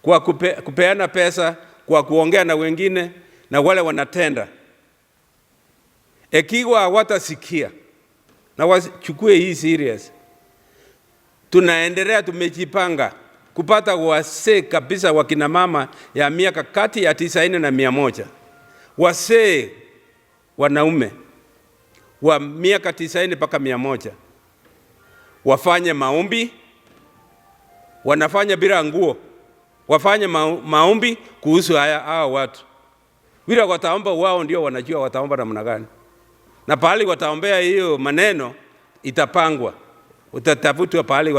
Kwa kupeana pesa, kwa kuongea na wengine na wale wanatenda. Ikiwa hawatasikia na wachukue hii serious, tunaendelea, tumejipanga kupata wasee kabisa, wakina mama ya miaka kati ya 90 na 100, wasee wanaume wa miaka 90 mpaka 100 wafanye maombi, wanafanya bila nguo, wafanye maombi kuhusu haya hawa watu. Vile wataomba wao ndio wanajua wataomba namna gani, na pahali wataombea hiyo maneno itapangwa, utatafutwa pahali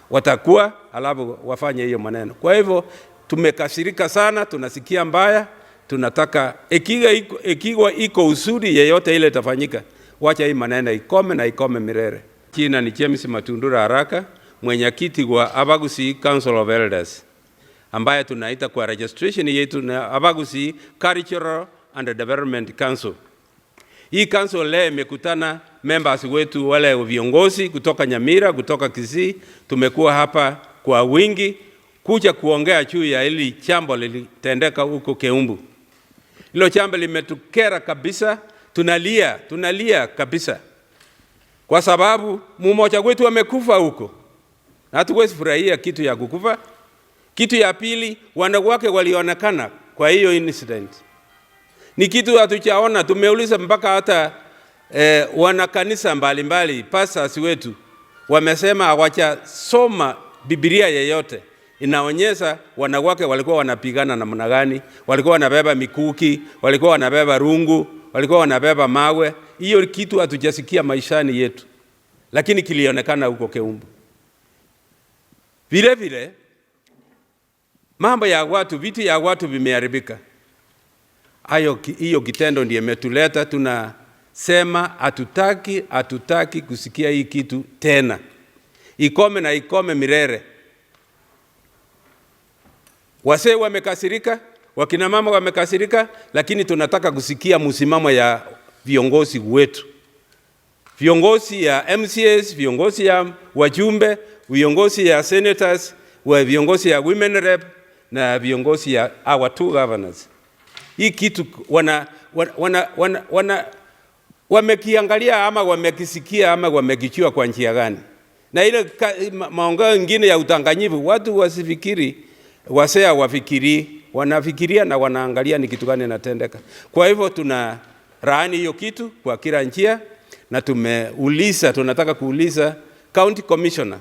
watakuwa, alafu wafanye hiyo maneno. Kwa hivyo tumekasirika sana, tunasikia mbaya, tunataka ikiwa iko usuri yeyote ile itafanyika, wacha hii maneno ikome na ikome milele. Jina ni James Matundura Haraka, mwenyekiti wa Abagusii Council of Elders ambaye tunaita kwa registration yetu na Abagusii Cultural and Development Council. Hii council leo imekutana members wetu wale viongozi kutoka Nyamira, kutoka Kisii, tumekuwa hapa kwa wingi kuja kuongea juu ya hili jambo lilitendeka huko Keumbu. Hilo jambo limetukera kabisa, tunalia, tunalia kabisa kwa sababu mmoja wetu amekufa huko, na hatuwezi furahia kitu ya kukufa. Kitu ya pili, wanawake walionekana kwa hiyo incident ni kitu hatuchaona. Tumeuliza mpaka hata wanakanisa mbalimbali, pastors wetu wamesema hawajasoma Biblia yeyote inaonyesha wanawake walikuwa wanapigana namna gani, walikuwa wanabeba mikuki, walikuwa wanabeba rungu, walikuwa wanabeba mawe. Hiyo kitu hatujasikia maishani yetu, lakini kilionekana huko Keumbu. Vile vile mambo ya watu, vitu ya watu vimeharibika. Hayo, hiyo kitendo ndiyo imetuleta, tunasema hatutaki, hatutaki kusikia hii kitu tena, ikome na ikome milele. Wasee wamekasirika, wakina mama wamekasirika, lakini tunataka kusikia msimamo ya viongozi wetu, viongozi ya MCAs, viongozi ya wajumbe, viongozi ya senators, wa viongozi ya women rep na viongozi ya our two governors. Hii kitu wana wamekiangalia ama wamekisikia ama wamekijua kwa njia gani? Na ile maongeo ingine ya udanganyifu, watu wasifikiri, wasee wafikiri, wanafikiria na wanaangalia ni kitu gani inatendeka. Kwa hivyo tuna laani hiyo kitu kwa kila njia, na tumeuliza, tunataka kuuliza county commissioner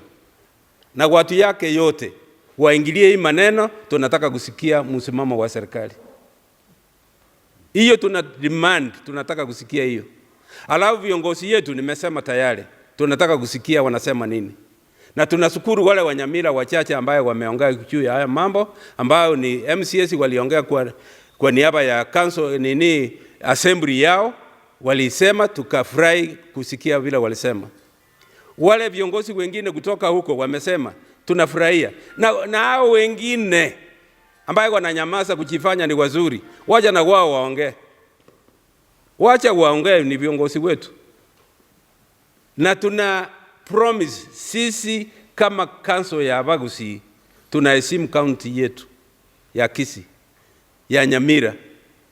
na watu yake yote waingilie hii maneno. Tunataka kusikia msimamo wa serikali hiyo, tuna demand, tunataka kusikia hiyo. Alafu viongozi yetu nimesema tayari, tunataka kusikia wanasema nini, na tunashukuru wale Wanyamira wachache ambayo wameongea juu ya haya mambo, ambayo ni MCAs waliongea kwa niaba ya council nini assembly yao, walisema tukafurahi kusikia vile walisema. Wale viongozi wengine kutoka huko wamesema tunafurahia, na hao wengine ambayo wananyamaza kujifanya ni wazuri, wacha na wao waongee, wacha waongee, ni viongozi wetu, na tuna promise sisi kama council ya Abagusii tunaheshimu county yetu ya Kisii, ya Nyamira,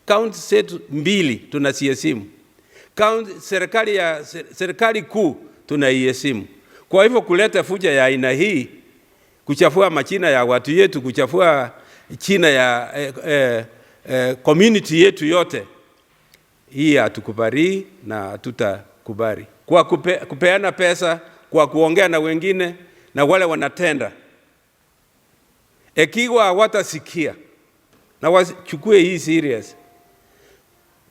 county zetu mbili tunaziheshimu. County, serikali kuu tunaiheshimu. Kwa hivyo kuleta fujo ya aina hii, kuchafua majina ya watu yetu, kuchafua jina ya community yetu yote, hii hatukubali na hatutakubali. Kwa kupeana pesa, kwa kuongea na wengine na wale wanatenda, ikiwa hawatasikia na wachukue hii serious,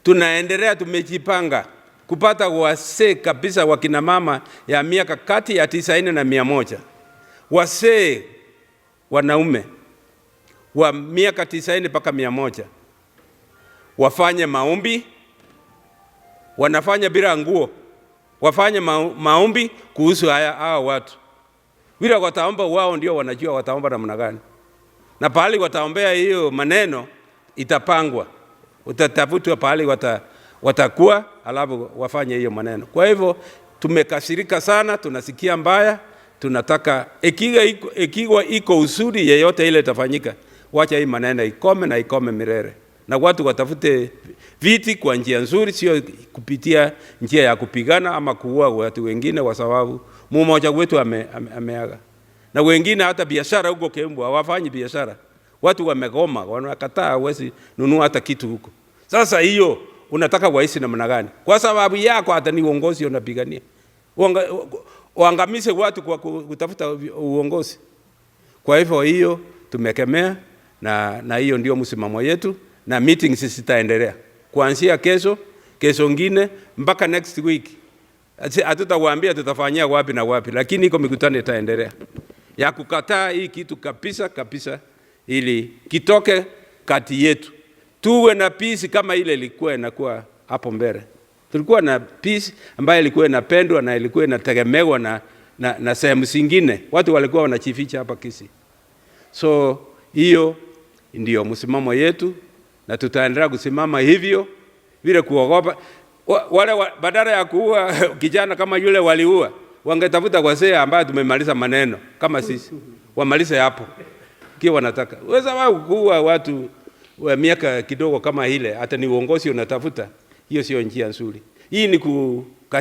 tunaendelea, tumejipanga kupata wasee kabisa, wakina mama ya miaka kati ya 90 na 100, wasee wanaume wa miaka 90 mpaka 100 wafanye maombi, wanafanya bila nguo, wafanye maombi kuhusu haya hawa watu. Vile wataomba wao ndio wanajua wataomba namna gani, na pahali wataombea hiyo maneno itapangwa, utatafutwa pahali watakuwa, alafu wafanye hiyo maneno. Kwa hivyo tumekasirika sana, tunasikia mbaya, tunataka ikiwa iko usuri yeyote ile itafanyika, Wacha hii maneno ikome na ikome milele, na watu watafute viti kwa njia nzuri, sio kupitia njia ya kupigana ama kuua watu wengine, kwa sababu mmoja wetu ameaga na wengine hata biashara huko Kembu hawafanyi biashara, watu wamegoma, wanakataa, hawezi nunua hata kitu huko. Sasa hiyo unataka waishi namna gani? Kwa sababu yako hata ni uongozi unapigania, uangamize watu kwa kutafuta uongozi. Kwa hivyo hiyo tumekemea na hiyo ndio msimamo yetu, na meetings zitaendelea kuanzia kesho, kesho ngine mpaka next week. Hatutawaambia tutafanyia wapi na wapi, lakini iko mikutano itaendelea ya kukataa hii kitu kabisa kabisa, ili kitoke kati yetu, tuwe na peace kama ile ilikuwa inakuwa hapo mbele. Tulikuwa na peace ambayo ilikuwa inapendwa na ilikuwa inategemewa na sehemu zingine, watu walikuwa wanajificha hapa Kisii. So hiyo ndio msimamo yetu, na tutaendelea kusimama hivyo vile kuogopa wale badala ya kuua kijana kama yule waliua, wangetafuta wazee ambaye tumemaliza maneno kama sisi, wamalize hapo kio wanataka. Weza wao kuua watu wa miaka kidogo kama ile, hata ni uongozi unatafuta, hiyo sio njia nzuri. Hii ni ku